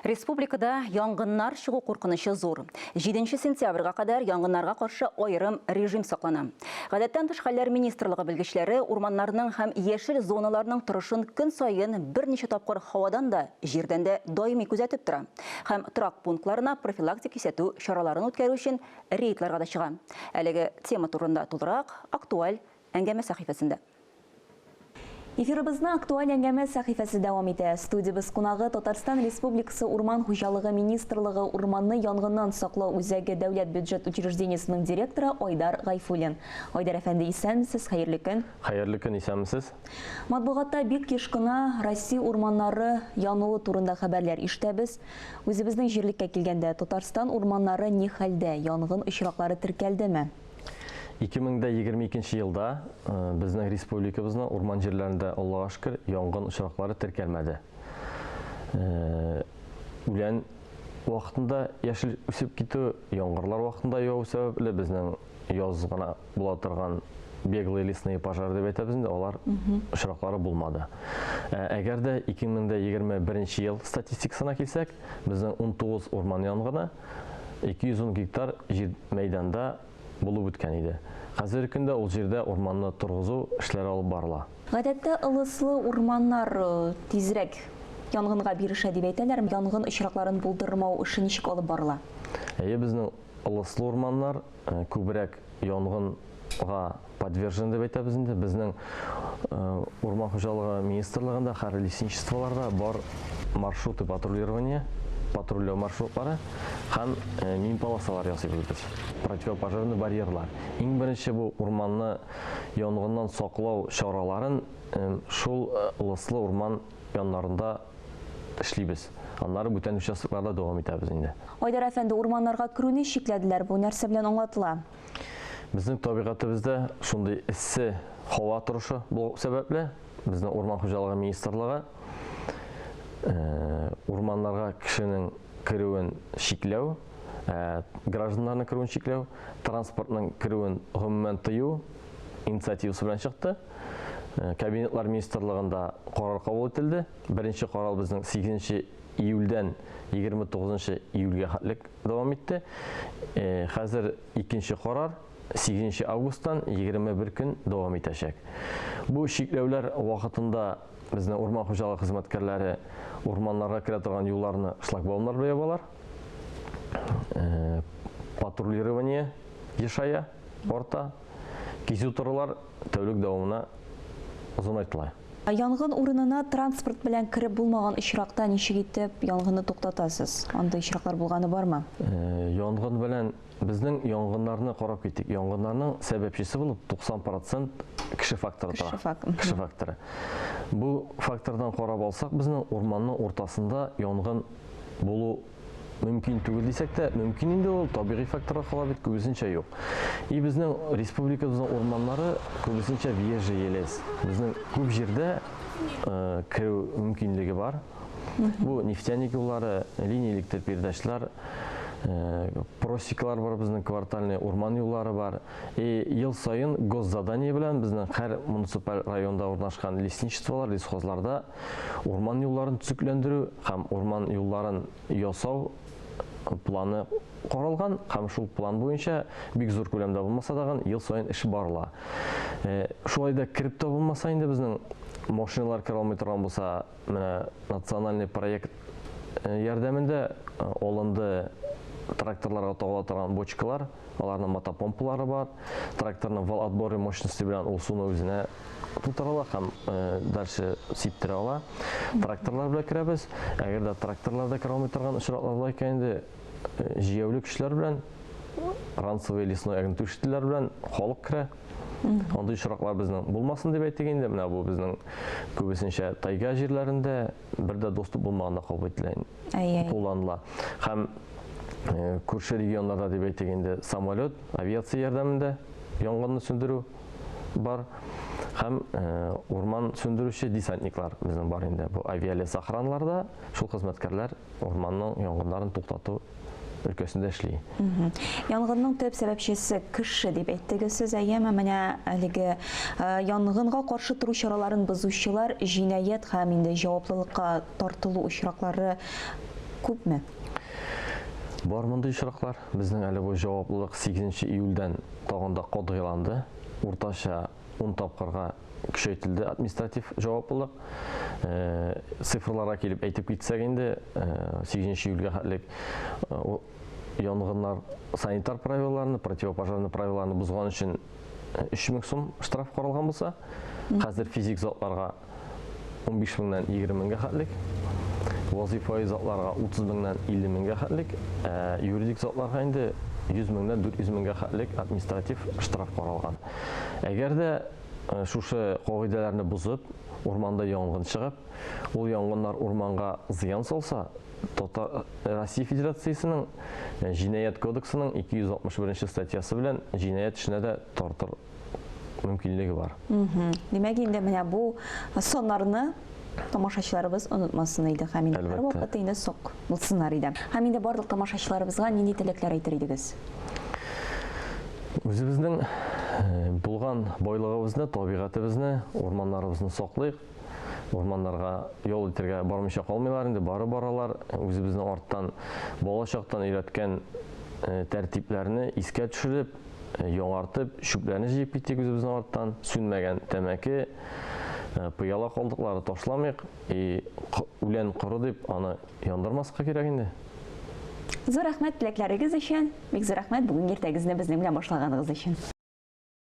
Республикада янгыннар чыгу куркынычы зур. 7 сентябрьгә кадәр янгыннарга каршы аерым режим саклана. Гадәттән тыш хәлләр министрлыгы белгечләре урманнарның һәм яшел зоналарның торышын көн саен берничә тапкыр һавадан да, җирдән дә даими күзәтеп тора. Һәм торак пунктларына профилактик кисәтү чараларын үткәрү өчен рейдларга да чыга. Әлеге тема турында тулырак актуаль әңгәмә сәхифәсендә. Эфирыбызны Актуаль әңгәмә сәхифәсе дәвам итә. Студиябез кунагы Татарстан Республикасы Урман хуҗалыгы министрлыгы Урманны янгыннан саклау үзәге дәүләт бюджет учреждениесенең директоры Айдар Гайфуллин. Айдар әфәнде, исәнмесез, хәерле көн. Хәерле көн, исәнмесез. Матбугатта бик еш кына Россия урманнары януы турында хәбәрләр ишетәбез. Үзебезнең җирлеккә килгәндә, Татарстан урманнары ни хәлдә, янгын очраклары теркәлдеме? 2022 елда безнең республикабызның урман җирләрендә, Аллага шөкер, янгын очраклары теркәлмәде. Үлән вакытында яшел үсеп китү, яңгырлар вакытында яву сәбәпле безнең яз гына була торган беглые лесные пожары дип әйтәбез инде, алар очраклары булмады. Әгәр дә 2021 ел статистикасына килсәк, безнең 19 урман янгыны 210 гектар җир мәйданда булып үткән иде. Хәзерге көндә ул җирдә урманны торгызу эшләре алып барыла. Гадәттә ылыслы урманнар тизрәк янгынга бирешә дип әйтәләр. Янгын очракларын булдырмау эше ничек алып барыла? Әйе, безнең ылыслы урманнар күбрәк янгынга подвержен дип әйтәбез инде. Безнең урман хуҗалыгы министрлыгында һәр лесничестволарда бар маршруты патрулирования, патрульләү маршрутлары һәм мин полосалар ясыйбыз без. Противопожарный барьерлар. Иң беренче бу урманны янгыннан саклау чараларын шул ылыслы урман яннарында эшлибез. Аннары бүтән участокларда дәвам итәбез инде. Айдар әфәнде, урманнарга керүне чикләделәр. Бу нәрсә белән аңлатыла? Безнең табигатебездә шундый эссе һава торышы булу сәбәпле, безнең урман хуҗалыгы министрлыгы урманнарга кешенең керүен чикләү, гражданнарның керүен чикләү, транспортның керүен гомумән тыю инициативасы белән чыкты. Кабинетлар министрлыгында карар кабул ителде. Беренче карар безнең 8 июльдән 29 июльгә хәтлек дәвам итте. Хәзер икенче карар 8 августтан 21 көн дәвам итәчәк. Бу чикләүләр вакытында безнең урман хуҗалыгы хезмәткәрләре урманнарга керә торган юлларны шлагбаумнар белән ябалар. Патрулирование ешая, арта. Кизү торулар тәүлек дәвамына озынайтыла. Янгын урынына транспорт белән кереп булмаган очракта ничек итеп янгынны туктатасыз? Андый очраклар булганы бармы? Янгын белән безнең янгыннарны карап китик. Янгыннарның сәбәпчесе булып 90 процент кеше факторы тора. Кеше факторы. Кеше факторы. Бу фактордан карап алсак, безнең урманның уртасында янгын булу мөмкин түгел дисәк тә, мөмкин инде ул, табигый факторга кала бит, күбесенчә юк. И безнең республикабызның урманнары күбесенчә въезжий лес. Безнең күп җирдә керү мөмкинлеге бар. Бу нефтяник юллары, линия электр передачлар, просеклар бар безнең квартальный урман юллары бар. И ел саен госзадание белән безнең һәр муниципаль районда урнашкан лесничестволар, лесхозларда урман юлларын төзекләндерү һәм урман юлларын ясау планы каралган һәм шул план буенча бик зур күләмдә булмаса дагын ел саен эш барыла. Шулай да кереп тә булмаса инде безнең машиналар керә алмый торган булса, менә национальный проект ярдәмендә алынды тракторларга тагыла торган бочкалар, аларның мотопомпалары бар. Тракторның вал отборы мощности белән ул суны үзенә тутыра ала һәм дальше сиптерә ала. Тракторлар белән керәбез. Әгәр дә тракторлар да керә алмый торган очраклар була икән инде, җәяүле кешеләр белән, ранцевый лесной огнетушительләр белән халык керә. Андый очраклар безнең булмасын дип әйтик инде. Менә бу безнең күбесенчә тайга җирләрендә бер дә доступ булмаганда кабул ителә, кулланыла. Һәм күрше регионнарда дип әйтик инде, самолет, авиация ярдәмендә янгынны сүндерү бар. Һәм урман сүндерүче десантниклар безнең бар инде. Бу авиалесохранларда шул хезмәткәрләр урманның янгыннарын туктату өлкәсендә эшли. Янгынның төп сәбәпчесе кеше дип әйттегез сез, әйеме? Менә әлеге янгынга каршы тору чараларын бозучылар җинаять һәм инде җаваплылыкка тартылу очраклары күпме? Бар мондый очраклар. Безнең әле бу җаваплылык 8 июльдән тагын да катгыйланды. Уртача 10 тапкырга көчәйтелде административ җаваплылык. Э, цифрларга килеп әйтеп китсәк инде, 8 э, июльгә хәтлек э, янгыннар санитар правилаларны, противопожарный правилаларны бозган өчен 3000 сум штраф каралган булса, хәзер физик затларга 15 меңнән 20 меңгә хәтлек, вазифаи затларга 30 меңнән 50 меңгә хәтлек, ә юридик затларга инде 100 меңнән 400 меңгә хәтлек административ штраф каралган. Әгәр дә э, шушы кагыйдәләрне бозып, урманда янгын чыгып, ул янгыннар урманга зыян салса, Татар э, Россия Федерациясенең э, Җинаять кодексының 261 статьясы белән җинаять эшенә дә тартыр мөмкинлеге бар. Димәк, инде менә бу саннарны тамашачыларыбыз онытмасын иде һәм инде һәрвакыт инде сак булсыннар иде. Һәм инде барлык тамашачыларыбызга нинди теләкләр әйтер идегез? Үзебезнең э, булган байлыгыбызны, табигатебезне, урманнарыбызны саклыйк. Урманнарга ял итәргә бармыйча калмыйлар инде, бары баралар. Үзебезнең арттан бала чактан өйрәткән э, тәртипләрне искә төшереп, яңартып, чүпләрне җыеп китик үзебезнең арттан, сүнмәгән тәмәке, э, пыяла калдыклары ташламыйк, и үлән коры дип аны яндырмаска кирәк инде. Зур рәхмәт теләкләрегез өчен, бик зур рәхмәт бүген иртәгезне безнең белән башлаганыгыз өчен.